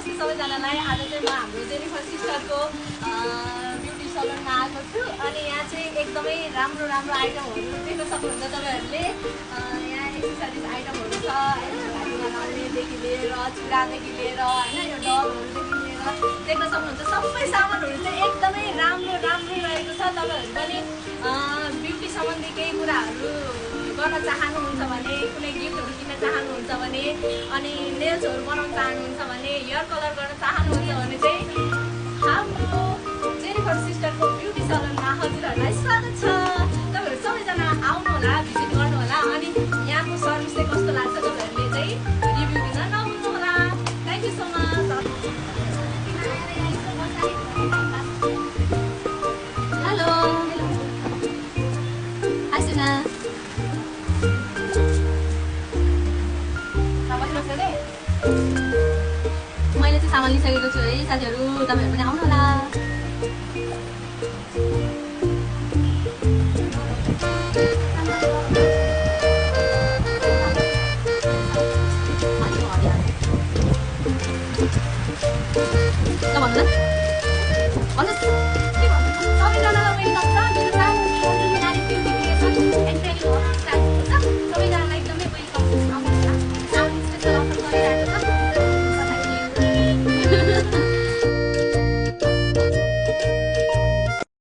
नमस्ते सबैजनालाई। आज चाहिँ म हाम्रो जेनिफर सिस्टरको ब्युटी सलनमा आएको छु अनि यहाँ चाहिँ एकदमै राम्रो आइटमहरू देख्न सक्नुहुन्छ तपाईँहरूले। यहाँ एक्सेसरिज आइटमहरू छ हैन, घाँटीमा लाउनेदेखि लिएर चुडादेखि लिएर हैन, यो डलहरूदेखि लिएर देख्न सक्नुहुन्छ। सबै सामानहरू चाहिँ एकदमै राम्रो रहेको छ। तपाईँहरू पनि ब्युटी सम्बन्धी केही कुराहरू गर्न चाहनुहुन्छ भने, कुनै गिफ्टहरू किन्न चाहनुहुन्छ भने, अनि नेल्सहरू बनाउन चाहनुहुन्छ भने, हेयर कलर गर्न चाहनुहुन्छ भने चाहिँ हाम्रो जेनिफर सिस्टरको ब्युटी सलनमा हजुरहरूलाई स्वागत छ। तपाईँहरू सबैजना आउनुहोला, भिजिट गर्नुहोला अनि यहाँको सर्भिस चाहिँ कस्तो लाग्छ तपाईँहरूले चाहिँ रिभ्यू दिन नभुल्नुहोला। Thank you so much. Hello hi Suna, मैले चाहिँ सामान लिइसकेको छु है साथीहरू, तपाईँहरू पनि आउनुहोला। भन्नु न भन्नुहोस्।